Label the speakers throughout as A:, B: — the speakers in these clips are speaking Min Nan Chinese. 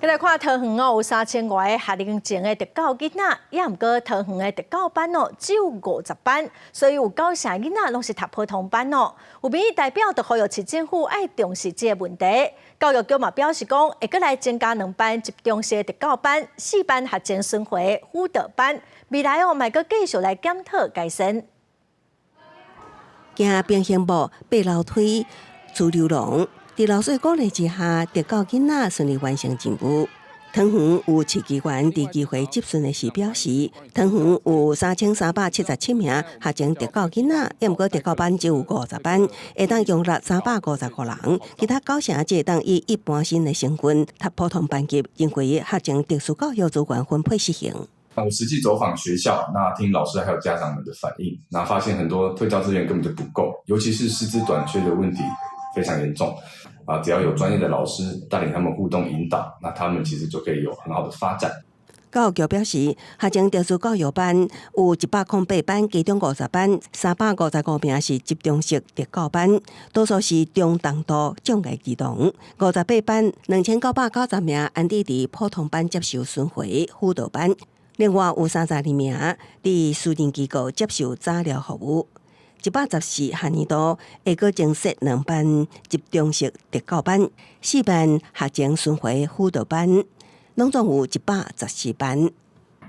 A: 來看桃園哦，有3000外個學齡前的特教囡仔，也毋過桃園的特教班哦，只有50班，所以有九成囡仔攏是讀普通班哦。有民意代表就呼籲市政府愛重視這個問題。教育局嘛表示講，會閣來增加兩班集中式的特教班，四班學前巡迴輔導班，未來哦，嘛閣繼續來檢討改善。
B: 行平行步、爬樓梯、出溜廊。佇老師的鼓勵之下，特教囡仔順利完成任務。桃園有市議員佇議會質詢的時表示，桃園有3377名學前特教囡仔，抑毋過特教班只有50班，會當容納355人。其他九成只會當以一般生的成分讀普通班級，認為學前特殊教育資源分配失衡。
C: 我實際走訪學校，那聽老師還有家長們的反應，那發現很多特教資源根本就不夠，尤其是師資短缺的問題非常嚴重。啊，只要有專業的老師帶領他們互動引導，那他們其實就可以有很好的發展。
B: 教育局表示，學前特殊教育班有108班，其中50班，355名是集中式特教班，多數是中重度障礙兒童。58班2990名安置佇普通班接受巡迴輔導班，另外有32名佇私人機構接受早療服務。114學年度會閣增設兩班集中式特教班，四班學前巡迴輔導班，攏總有114班。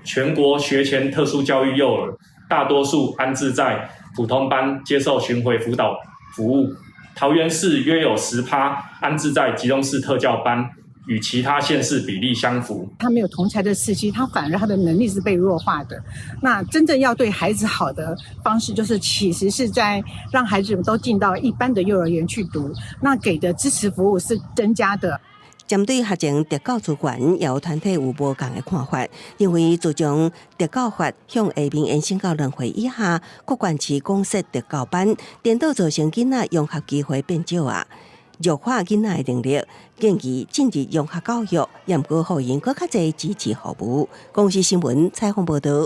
D: 全國學前特殊教育幼兒大多數安置在普通班接受巡迴輔導服務，桃園市約有10趴安置在集中式特教班，與其他縣市比例相符。
E: 他沒有同儕的刺激，他反而他的能力是被弱化的。那真正要對孩子好的方式，就是其實是在讓孩子們都進到一般的幼兒園去讀，那給的支持服務是增加的。
B: 針對學前特教資源，也有團體有無仝的看法，認為自從特教法向下面延伸到2歲以下，各縣市廣設特教班，顛倒造成囡仔融合機會變少啊。弱化囡仔的能力，建議進入融合教育，也毋過予𪜶閣較濟支持服務。公視新聞採訪報導。